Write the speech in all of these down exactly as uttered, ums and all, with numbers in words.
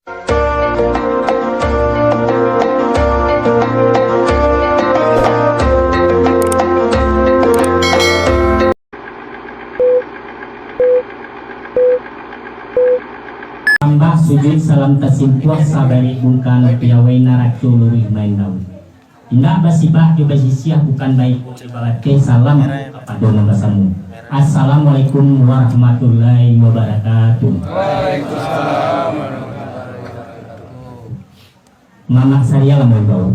Sambah sujuik salam tasimpuah, sabaleh bungka nan piawai, naraco luruih main daun. Indak basibak jo basisiah, bukan baiko jo balateh, salam kapado nan basamo. Assalamualaikum warahmatullahi wabarakatuh. Mamak Sariah lah mambao.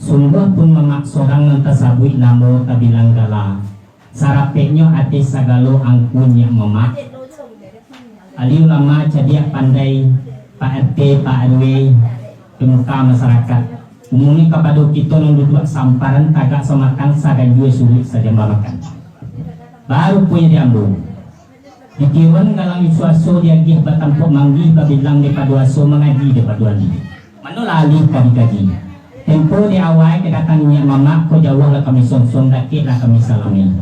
Sungguah pun mamak sorang nan tasabuik namo, tabilang gala. Sarapeknyo ateh sagalo angku nyiak mamak. Ahli ulama cadiak pandai, Pak R T, Pak R W, pemuka masarakat. Umuahnyo kapado kito nan duduak samparan tagak samatang, saganjua suruik sajamba makan. Baru punyo di ambo. Di tiruan galang isuaso diagiah batampuak manggih, babilang dek pado aso, mangaji dek pado alih. Manolah alih ka dikaji. Tempo di awai kadatang nyiak mamak ko jauah lah kami songson, dakek lah kami salami.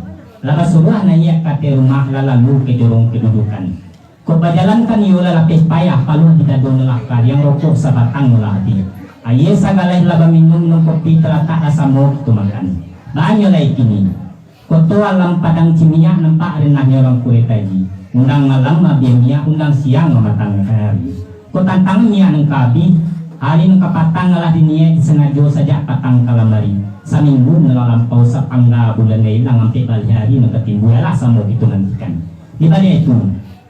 Lah basuruah naiak ka ateh rumah, lah lalu ka jorong kadudukan. Kok bajalan kan iyo lah lapeh payah, paluah di dado nan lah kariang, rokok sabatang nan lah abih. Aia sagaleh lah baminum, nan kopi talatak lah samo kito makan. Banyo lai kini. Koto alam Padang Cimiak, nampak renahnyo Langkureh Taji. Undang malam mabiah minyak, undang siang mamatangkan hari. Kok tantang minyak nan ka abih, hari nan ka patang lah diniaik, disangajo sajak patang kalam ari. Saminggu nan lah lampau, sapangga bulan Railang, ampek baleh hari nan ka timbua, alah samo kito nantikan. Di baliak itu,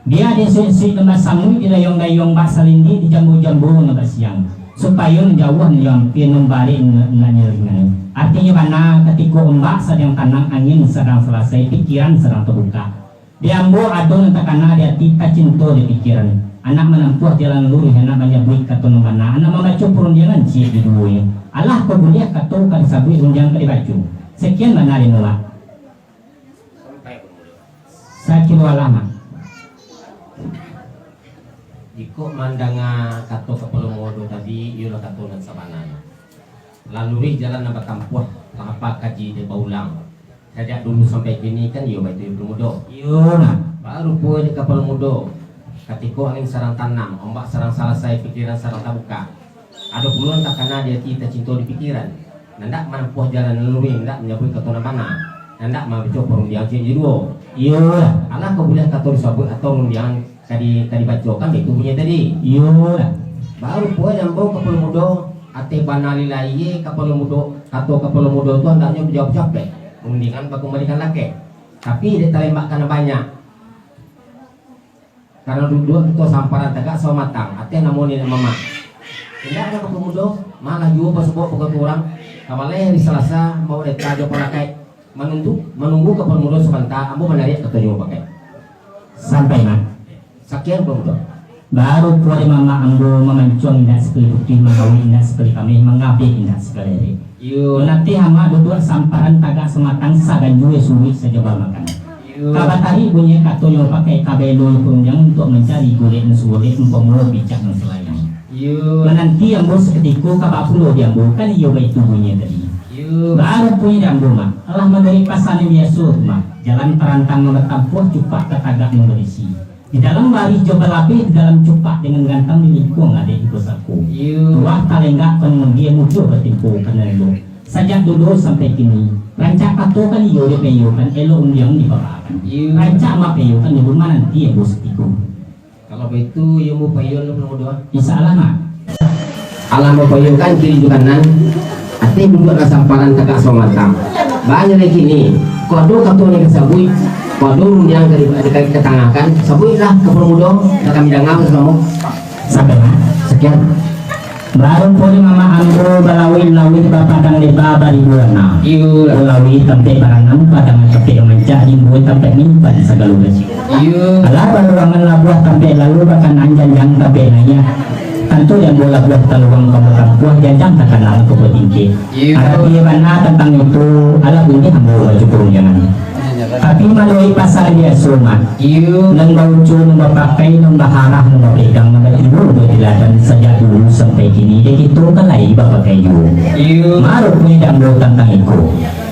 Bia di suik-suik nan basamuik, di dayuang-dayuang bak salindik, di jambu-jambu nan basiang, supayo nan jauah nan jo ampia, nan barek nan, nan jo ringan. Artinyo bana, katiko ombak sadang tanang, angin sadang salasai, pikiran sadang tabukak. Di ambo ado nan takana di ati, tacinto di pikiran. Anak manampuah jalan luruih, anak manyabuik kato nan bana, anak mambaco parundiangan ciek di duonyo. Alah kok buliah kato ka disabuik, rundiang ka dibaco. Sakian bana di mulah. Sakiro alah, Mak. Jikok mandanga kato kapalo mudo tadi, iyolah kato nan sabananyo. Lah luruih jalan nan batampuah, lah hapa kaji dek baulang. Sajak dulu sampai kini kan iyo baitu, kapalo mudo. Iyo, Mak. Baru pulo dek kapalo mudo, katiko angin sadang tanam, ombak sadang salasai, pikiran sadang tabukak. Ado pulo nan takana di ati, tacinto di pikiran. Nan ndak manampuah jalan nan luruih, ndak manyabuik kato nan bana. Nan ndak mambaco parundiangan ciek jo duo. Iyolah. Alah kok buliah kato disabuik atau rundiangan ka di, ka dibacokan, baitu bunyi tadi. Iyolah. Baru pulo di ambo kapalo mudo, ateh bana lilaie kapalo mudo, kato kapalo mudo tu andaknyo dijawab capek. Rundiangan bakumbalikan lakek. Tapi dek talembak ka nan banyak. Karano duduak kito samparan tagak samatang, ateh namo niniak mamak. Indak ado kapalo mudo, malah juo basuo pokok urang, kabaleh hari Salasa, mambaok data jo palakai, manuntu-, manunggu kapalo mudo sabanta, ambo manariak katonyo pakai. Sampai, Mak. Sakian kapalo mudo. Baru pulo dek mamak ambo mamancuang indak sakali putih, mangawik indak sakali kameh, mangabek indak sakali arek. Iyo. Manateh amak duduak samparan tagak samatang, saganjua suruik sajaba makan. Iyo. Ka batarik bunyi katonyo pakai, ka baelonyo parundiang untuak mancari gulek nan sagulek, umpamo picak nan salayang. Iyo. Mananti ambo sakutiko, ka bak pulo di ambo, kan iyo baitu bunyi tadi. Iyo. Baru punyo di ambo, Mak. Alah manuruik pasa nan biaso tu, Mak. Jalan tarantang nan batampuah, cupak ka tagak nan barisi. Di dalam barih jo balabeh, di dalam cupak dengan gantang, di lingkuang adaik di pusako. Iyo. Tuah talenggak ka nan mudia, mujua batimpo ka nan elok. Sajak dulu sampai kini, rancak kato kan iyo dipaiyokan, elok rundiang dipabaakan. Iyo. Rancak mapaiyokan dulu, mananti ambo sakutiko. Kalau baitu, iyo ambo paiyoan dulu, Mak. Insya Allah, Mak. Alah mapaiyokan kiri jo kanan, ateh duduak nan samparan tagak samatang. Banyak lai kini, kok ado kato nan disabuik, kok ado rundiang ka di, ka, katangahkan, sabuiklah kapalo mudo, nak kami danga basamo. Sampai, Mak. Sakian. Baru pulo mamak ambo balauik-lauik, bapadang leba baribu warna. Iyo. Balauik tampek baranam, padang tampek mancak, rimbo tampek manyimpan sagalo gaji. Iyo. Alah baruangan labuah tampek lalu, bakanan janjang tampek naiak. Tantu di ambo labuah taluang ka batampuah, janjang takana ka batingkek. Iyo. Arati bana tantang itu, alah buliah ambo baco parundiangan. Tapi malalui pasa biaso, Mak. Iyo. Nan baucun, nan bapakai, nan baharah, nan bapegang, nan batimbul, batiladan sajak dulu sampai kini, dek kito kan lai bapakai juo. Iyo. Marupunya di ambo tantang iko.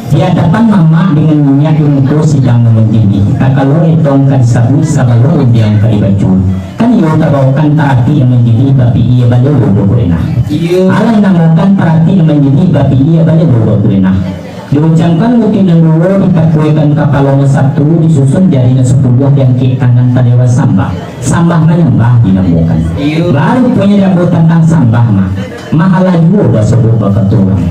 Di adapan mamak dengan niniak di muko sidang nan manjadi, takalo etong ka disabuik sabalun rundiang ka dibaco. Kan iyo tabaokan taratik nan manjadi bapikia balelo bakurenah. Iyo. Alah namokan taratik nan manjadi bapikia balelo bakurenah. Diuncangkan lutih nan duo, ditakuikan kapalo nan satu, disusun jari nan sapuluah, diangkek tangan talewat sambah. Sambah manyambah dinamokan. Iyo. Baru punyo diambo tantang sambah mah. Mah alah juo basobok bakato urang.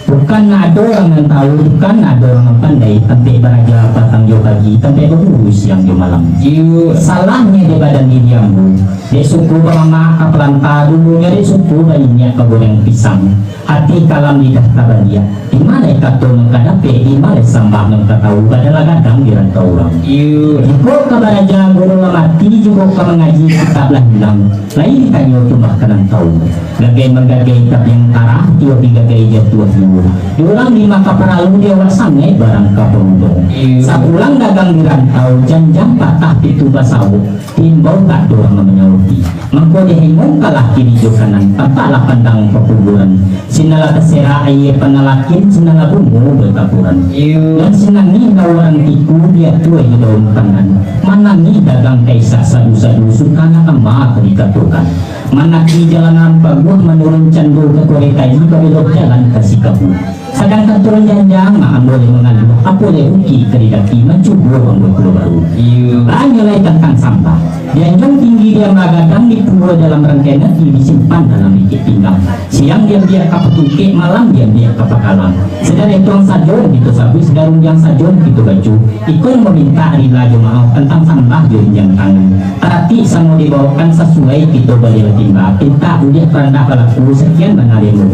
Bukan ndak ado urang nan tahu, bukan ndak ado urang nan pandai, tampek baraja patang jo pagi, tampek baguru siang jo malam. Iyo. Salahnyo di badan diri ambo, dek suko bamamak ka palanta, dulunyo dek suko bainiak ka goreng pisang. Ati kalam lidah tabaliak, di ma lai kato nan ka dapek, di ma lai sambah nan ka tahu, badan lah gadang di rantau urang. Iyo. Jikok ka baraja guru lah mati, jikok ka mangaji kitab lah ilang, lai ditanyo tu mah ka nan tahu. Gagai manggagai tabiang tarah, tiok digagai jatuah juo. Di urang di ma ka paralu, di awak sangaik barang ka pamudo. Iyo. Sapulang dagang di rantau, janjang patah pitu basawok, diimbau tak ado urang nan manyauti. Mangko dihimbau kalah kiri jo kanan, tampaklah pandang pakuburan. Sinan lah taserak aia panalakin, sinan lah bungo bataburan. Iyo. Nan sinangih daun rantiku, diatua jo daun pandan. Manangih dagang kaisak sadu-sadu, suka nak ama ka dikatokan. Manaki jalanan paguah, manurun cando ka korek kaji, babelok jalan ka Sikabu. Sadangkan turun janjang, mak ambo lai mangaluah, apo lai bukik ka didaki, mancubo ambo pulo baru. Iyo. Banyak lai tantang sambah. Dianjuang tinggi, diamba gadang, dipua dalam rangkaian ati, disimpan dalam ikik pinggang. Siang diambiak ka patungkek, malam diambiak ka pakalang. Sadang etuang sajo kito sabuik, sadang rundiang sajo kito baco. Iko nan mamintak rila jo maoh, tantang sambah jo injang tangan. Taratik samo dibaokan, sasuai kito baliak batimba. Pintak buliah, parandak balaku, sakian bana demo.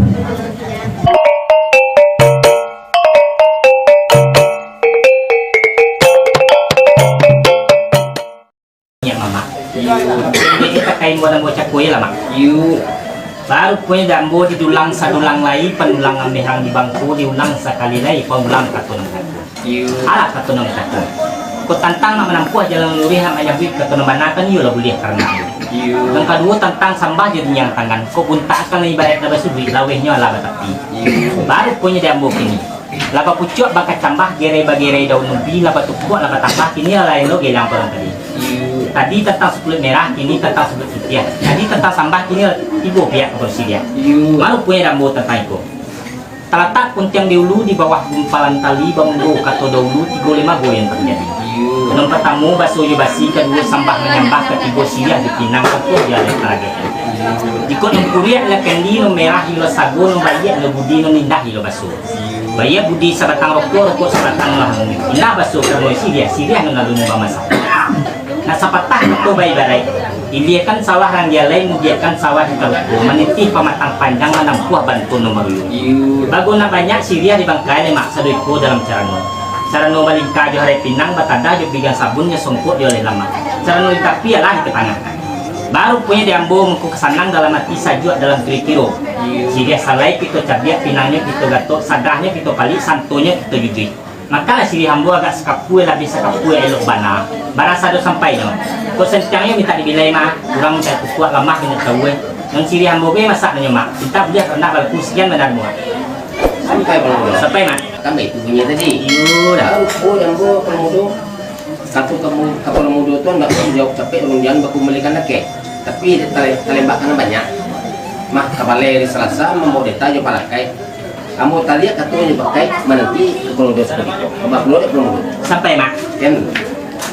Nyo, Mamak. Iyo. Jadi, takai buah dan buah cako je lah, Mak. Iyo. Baru punyo dambo didulang sadulang lai, panulang amehang di bangko, diulang sakali lai, paulang kato nan kato. Iyo. Alah kato nan kato. Ko tantang nak manampuah jalan luruih, nak manyabuik kato nan bana, kan iyo lah buliah karano. Iyo. Nan kaduo tantang sambah jo injang tangan. Ko buntak akan ibaraik lah basuduik, lawehnyo alah batapi. Iyo. Baru punyo dambo kini. Lah bapucuak bakacambah, gerai bagerai daun ubi, lah batukuak, lah batambah, kini lah lain lo gelang parang tadi. Iyo. Tadi tantang sapuluik merah, kini tantang sapuluik putiah. Tadi tantang sambah, kini lah tibo piak ka parusi dia. Iyo. Baru punyo dambo tantang iko. Talatak puntiang di ulu, di bawah gumpalan tali, bamudo kato daulu, tigo limo go yang terjadi. Iyo. Nan partamo, baso jo basi, kaduo sambah manyambah, katigo siriah di pinang, kato di alai talagek. Jikok nan kuriak lah kandi, nan merah ilo sago, nan baiak lo budi, nan indah ilo baso. Baiak budi sabatang rokok, rokok sabatang lah. Indah baso karano siriah, siriah nan lalu nan bamasak. Nak sapatah kato baibaraik, iliakan sawah rang dialai, mudiakan sawah di taruko, manitih pamatang panjang, manampuah bantuan nan maruyuang. Iyo. Bago nak banyak siriah di bangkai lemak, sado iko dalam carano. Carano balingka jo harai pinang, batadah jo pigang sabun, nyo songkok jo alai lamak. Carano lingkapi alah di tangah. Baru punyo di ambo mangko ka sanang dalam ati, sajuak dalam kiro-kiro. Iyo. Siriah salai kito cabiak, pinangnyo kito gatok, sadahnyo kito palik, santonyo kito jujuih. Makalah siriah ambo agak sakapua, labiah sakapua elok bana. Barang sado sampainyo. Kok santiangnyo mintak dibilai mah, urang mintak kukuak, lamah mintak tawua. Nan siriah ambo be masak nanyo mak. Mintak buliah kok ndak balaku, sakian bana ambo. Sampai, Bang Udo. Sampai, Mak. Kan baitu bunyi tadi. Iyo, dah. Kan, oh, ambo, Bang Udo. Satu kamu, kapalo mudo tu handak manjawab capek rundiang bakumbalikan lakek. Tapi tale-, talembak nan banyak. Mah, ka balai ari Salasa, mambaok deta jo palakai. Ambo taliak kato jo pakai, mananti kapalo mudo sakutiko. Kaba pulo dek kapalo mudo. Sampai, Mak. Ken.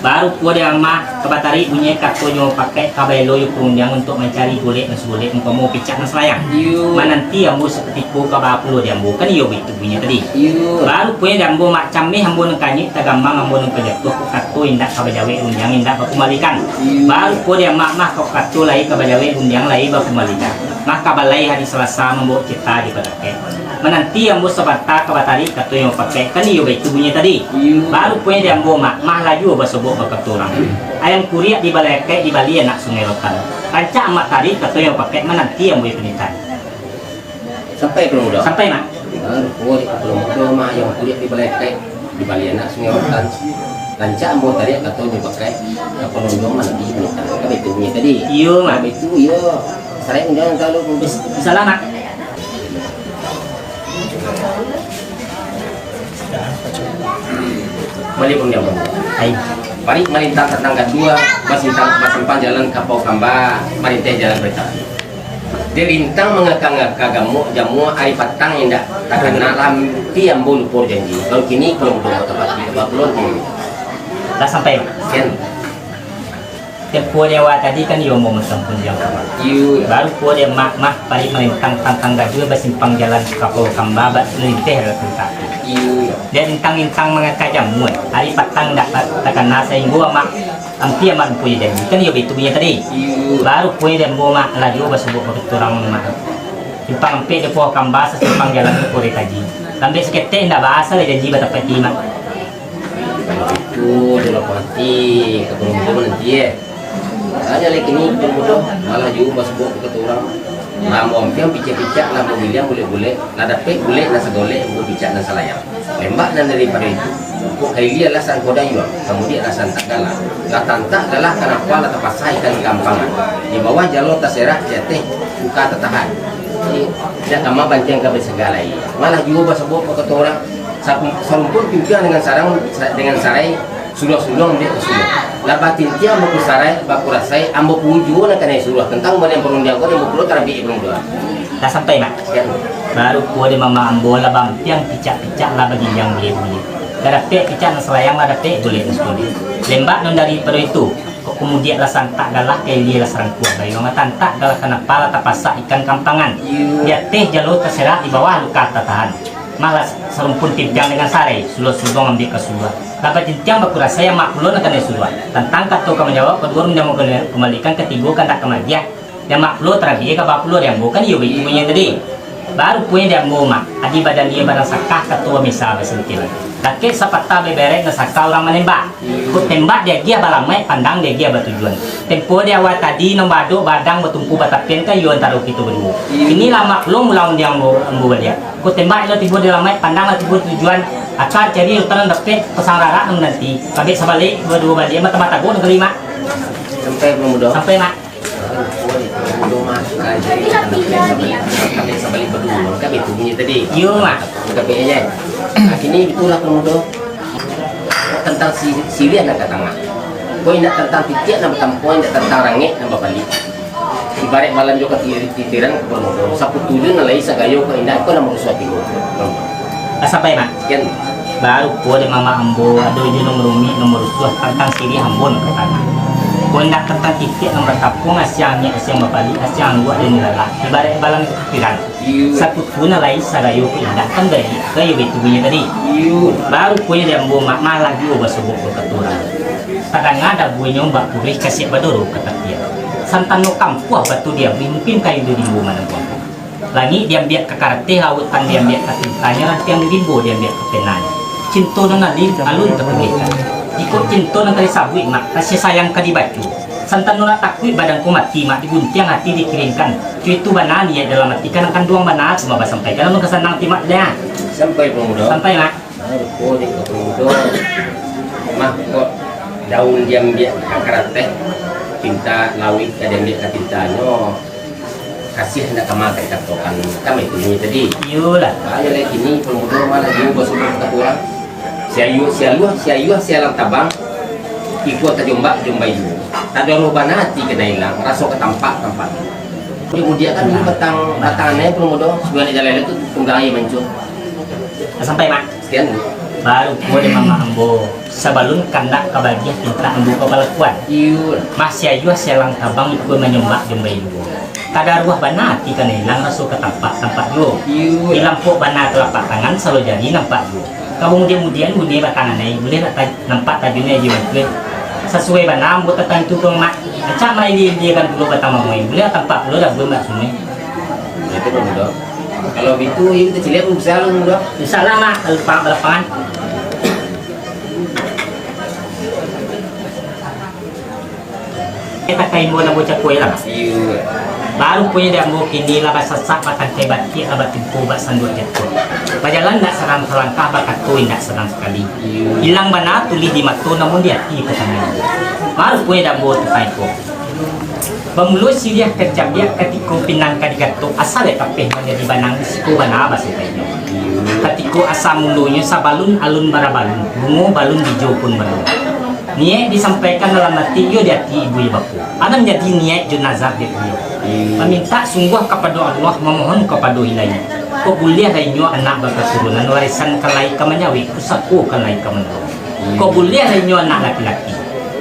Baru pulo dek Amah, ka batarik bunyi kato jo pakai, ka baelo jo parundiang untuak mancari golek nan sagolek, umpamo picak nan salayang. Iyo. Mananti ambo sakutiko, kaba pulo dek ambo. Kan iyo baitu. Bunyi tadi. Iyo. Baru punyo di ambo, Mak, cameh ambo nan kanyuik, tagamang ambo nan kajatuah, kok kato indak ka bajawek rundiang, indak bakumbalikan. Iyo. Baru punyo di Amak mah, kok kato lai ka bajawek rundiang, lai bakumbalikan. Mah ka balai hari Salasa mambaok ceta di padakai. Mananti ambo sabanta ka batarik kato yang pakai, kan iyo baitu bunyi tadi. Iyo. Baru punyo di ambo, Mak, mah laju basobok bakato urang. Ayam kuriak di balai akaik, dibali anak Sungai Rotan. Rancak Amak tarik kato yang pakai, mananti ambo yang panitahan. Sampai kapalo mudo? Sampai, Mak. Ah, rupo di kapalo mudo mah, ayam kuriak di balai akaik, dibali anak Sungai Rotan. Rancak ambo tariak kato jo pakai, kapalo mudo mah lagi makan. Kan baitu bunyi tadi. Iyo, Mak. Baitu, iyo. Sarai undiang talu, Bang. Salam, Mak. Maliek pun diam. Ai. Parik malintang tantang gadua, basimpang, basimpang jalan Kapau Kamba, malinteh jalan kareta api. Dirintang mangaka-ngaka gamuak jamuak ari patang indak takana, lampi ambo lupo janji. Baru kini kalau mudo ka tapati, ka bakulon pun. Lah sampai, Mak? Sekian. Tempo di awal tadi kan iyo mau masampun jam. Iyo. Baru puo dek mak mah, parik malintang tantang gadua basimpang jalan Kapau Kamba bak malinteh dalam kareta api. Iyo. Dek lintang-lintang mangaka jamuak, ari patang dak ta-, takana sainggo amak, ampia amak lupo janji. Kan iyo baitu bunyi tadi. Iyo. Baru puo dek ambo mak, lah juo basobok bakaturang mak. Simpang ampek di Poho Kamba, sasimpang jalan ka Puri Taji. Lambek saketek indak baasa lai janji batapati mak. Kalau itu, dek lapeh ati, ka Puri Taji nanti, eh. Hanya lai kini, Puri Taji, malah juo basobok ka urang. Lah ambo ampiang picak-picak, lah ambo giliang bulek-bulek, lah dapek bulek nan sagolek, ambo picak nan salayang. Lembak nan daripado itu, kok ka ilia lah sangko dayuang, ka mudiak lah santak galah. Lah tantak galah, kanapa lah tapasah ikan di kampangan. Di bawah jalo taserak, di ateh luka tatahan. Jadi, dak kama bantiang ka basagah lai. Malah juo basobok ka urang. Sa-, sarumpun pimpiang dengan sarang, sa-, dengan sarai, suluah-suluah ambiak ka suluah. Lah batintiang baku sarai, baku rasai, ambo puju nan kanai suluah. Tantang balian parundiang ko, ambo pulo tarabiak parundiang. Lah sampai, Mak? Sekian. Baru puo dek mamak ambo lah baampiang picak-picak lah baginjang buliah-buliah. Lah dapek picak nan salayang, lah dapek bulek nan sagolek. Lembak nan daripado itu, kok ka mudiak lah santak galah, ka ilia lah sarangkuah dayuang, lah tantak galah kanapa lah tapasak ikan kampangan. Iyo. Di ateh jalo taserak, di bawah luka tatahan. Malah sarumpun pimpiang dengan sarai, suluah-suluah ambiak ka suluah. Lah batintiang baku rasai, amak pulo nan kanai suluah. Tantang kato ka manjawab, kaduo urang nan kamalikan, katigo kandak ka magiah. Dek mak pulo tarabiak ka bapulo dek ambo, kan iyo baitu bunyi tadi. Baru punya dek ambo mak, adi badan dia badan sakah, kato bamisa basintilan. Lakek sapatah baberek nan saka urang manembak. Kok tembak diagiah balamaik, pandang diagiah batujuan. Tempo di awal tadi, nan badok badang batumpu batapian, kan iyo antaro kito baduo. Kini lah mak pulo mulang di ambo, ambo baliak. Kok tembak lah tibo di lamaik, pandang lah tibo tujuan. Aka cari utan nan dapek, pasang rarak nan mananti. Kabek sabalik, baduo baliak, mata-mata go nan kalima. Sampai, Bang Mudo. Sampai, Mak. Kami sabali baduo, kan itu bunyi tadi. Iyo, Mak. Tapi aja. Nah, kini itulah pemuda tentang si, siriah nan ka tangah. Kau indak tentang titiak nan batampuan, indak tentang rangek nan babalik. Ibarat balanjo ka tiri-, titiran ka pemuda. Saputu jo nan lai sagayo kau indak, kau nan marusuah tigo. Ah, sampai, Mak. Sekian. Baru puo dek mamak ambo, ado juo nan marumik, nan marusuah tantang siriah ambo nan ka tangah. Kok indak tantang titiak nan batapuang, asiang angek, asiang babalik, asiang angguak dan nilalah, ibarat balang pikiran. Iyo. Sakutu nan lai sarayo kok indak kan bagi, kayo baitu bunyi tadi. Iyo. Baru puo dek ambo mak malah juo basobok bakaturang. Tadanga dabuanyo bak kurih kasiak badoro ka tapiak. Santano kampuah batu diabuih, mungkin kayu di rimbo manampuang. Langik diambiak ka karateh, lautan diambiak ka tintanyo, rantiang di rimbo diambiak ka penanyo. Cinto nan alun, alun takuliahkan. Jikok cinto nan ka disabuik mak, kasih sayang ka dibaco. Santano nak takuik badan ko mati mak, diguntiang hati dikiringkan. Cuitu bana niaik dalam ati, kanang kanduang bana tu mak basampaikan, alun ka sanang ti mak dah. Sampai, Pemuda. Sampai, Mak. Ah, rupo dek Pemuda. Mah kok daun diambiak ka karateh, pinta lawik ka diambiak ka tintanyo. Kasih ndak kama ka dikatokan, kama itu bunyi tadi. Iyolah. Banyak lagi kini pemuda malah juo basobok ka urang. Siayuah, sialuah, siayuah, sialang tabang. Ikua tajombak, jombai juo. Tadaruah bana ati kana ilang, raso ka tampak, tampak. Mudiak-mudiak kan dulu batang, batang anai pemuda, sudah nak jalan tu tunggang aia mancur. Sampai, Mak. Sekian. Baru puo dek mamak ambo, sabalun kandak ka bagiah pintak ambo ka balakuan. Iyo. Mah siayuah sialang tabang ikua manyombak jombai juo. Tadaruah bana ati kana ilang, raso ka tampak, tampak juo. Iyo. Ilampok bana talapak tangan, salo jari nampak juo. Ka bamudian-mudian bunyi batang anai, buliah nak ta-, nampak tajun aia mancur. Sasuai bana ambo tatantu tu, Mak. Rancak mailia-iliakan pulo batang mamuai, buliah tampak pulo dabuan bak sungai. Itu, Pemuda. Kalau bitu, iyo kito caliak pun bisa lo, Mudo. Bisa lah, Mak, kalau lapang-lapangan. Kita ka imbau lah bocah kuai lah. Iyo. Baru punyo dek ambo kini lah basasak, batangkai batiak, lah batimpo bak sanduak jatuah. Bajalan indak sadang salangkah, bakato indak sadang sakali. Iyo. Ilang bana tulih di mato, namun di ati tatanam. Baru punyo dek ambo tantang iko. Bamulo siriah ka dicambiak, katiko pinang ka digatok, asa lai tapeh manjadi banang, di siko bana basampainyo. Katiko asa mulonyo sabalun alun barabalun, bungo balun bijo pun balun. Niaik disampaikan dalam ati, iyo di ati ibu iyo bapo. Anan jadi niaik jo nazar dek baliau. Mamintak sungguah kapado Allah, mamohon kapado Ilahi. Kok buliah lai nyo anak bakaturunan, warisan ka lai ka manyawik, pusako ka lai ka manolong. Kok buliah lai nyo anak laki-laki,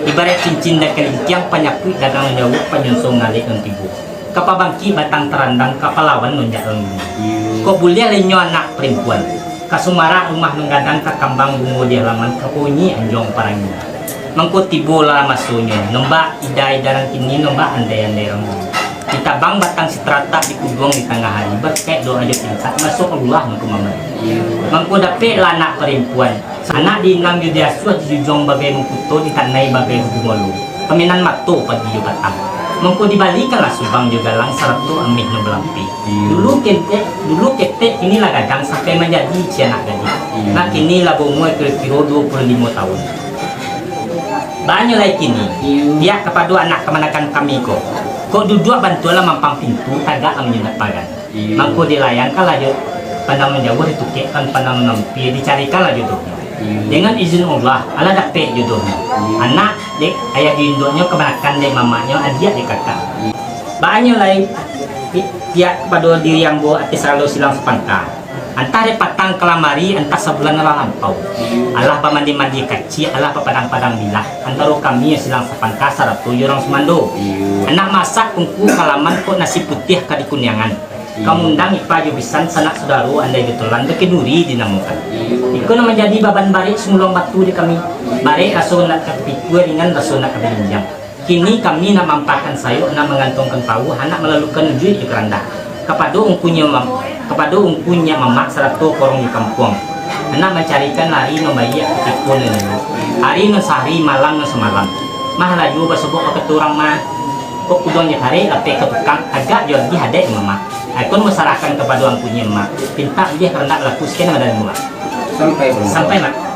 ibaraik cincin dan kalingkiang, panyapuik dagang nan jauah, panyonsong nalek nan tibo. Ka pabangkik batang tarandang, ka palawan nonjak nan tinggi. Kok buliah lai nyo anak parimpuan, ka sumarak rumah nan gadang, ka kambang bungo di halaman, ka paunyik anjuang parangi. Mangko tibo lah masonyo, nombak ida-ida nan kini, nombak andai-andai nan dulu. Ditabang batang sitaratak, dikuduang di tangah ari, barakaik doa jo pintak, masuak Allah mangko mambari. Mangko dapeklah anak parimpuan, sanak diinang jo diasuah, dijujuang bagai mangkuto, ditanai bagai hubung walu. Paminan mato pagi jo patang. Mangko dibalikanlah subang jo galang, sarato ameh nan balampeh. Dulu ketek, dulu ketek, kini lah gadang, sampai manjadi cianak gadih. Nah, kini lah baumua kiro-kiro duo puluah limo taun. Banyak lai kini, pihak kapado anak kamanakan kami ko. Kok duduak bantualah mampang pintu, tagaklah manyundak pagan. Mangko dilayangkanlah jo pandang nan jauah, ditukekkan pandang nan ampia, dicarikanlah jodohnyo. Dengan izin Allah, alah dapek jodohnyo. Anak dek ayah jo induaknyo, kamanakan dek mamaknyo, adiak dek kakak. Banyak lai pi-, pihak kapado diri ambo, ateh sarato silang sapangka. Antah dek patang kalamari, antah sabulan lah lampau. Alah bamandi-mandi kaciak, alah bapadang-padang bilah, antaro kami silang sapangka sarato jo urang sumando. Anak masak ungku kalaman, kok nasi putiah ka dikuniangan. Ka mangundang ipa jo bisan, sanak sudaro, andai jo tulan, bakeh duri dinamokan. Iko nan manjadi baban barek sumuluang batu di kami. Barek raso nak ka tapikua, ringan raso nak ka balinjang. Kini kami nak maampahkan sayok, nak mangantongkan pauah, nak malalukan ujuik jo karandak. Kapado ungkunyo mam-, kapado ungkunyo mamak sarato korong di kampuang. Nak mancarikan ari nan baiak kutiko nan dulu. Ari nan sahari, malam nan samalam. Mah lah juo basobok bakato urang mah. Kok kuduang jo karek lapeh ka tukang, agak jo agiah adaik mamak. Ai ko nan basarahkan kapado angku nyo, Mak. Pintak buliah karandak balaku, sakian nan ka den buek. Sampai, Bro. Sampai, Mak.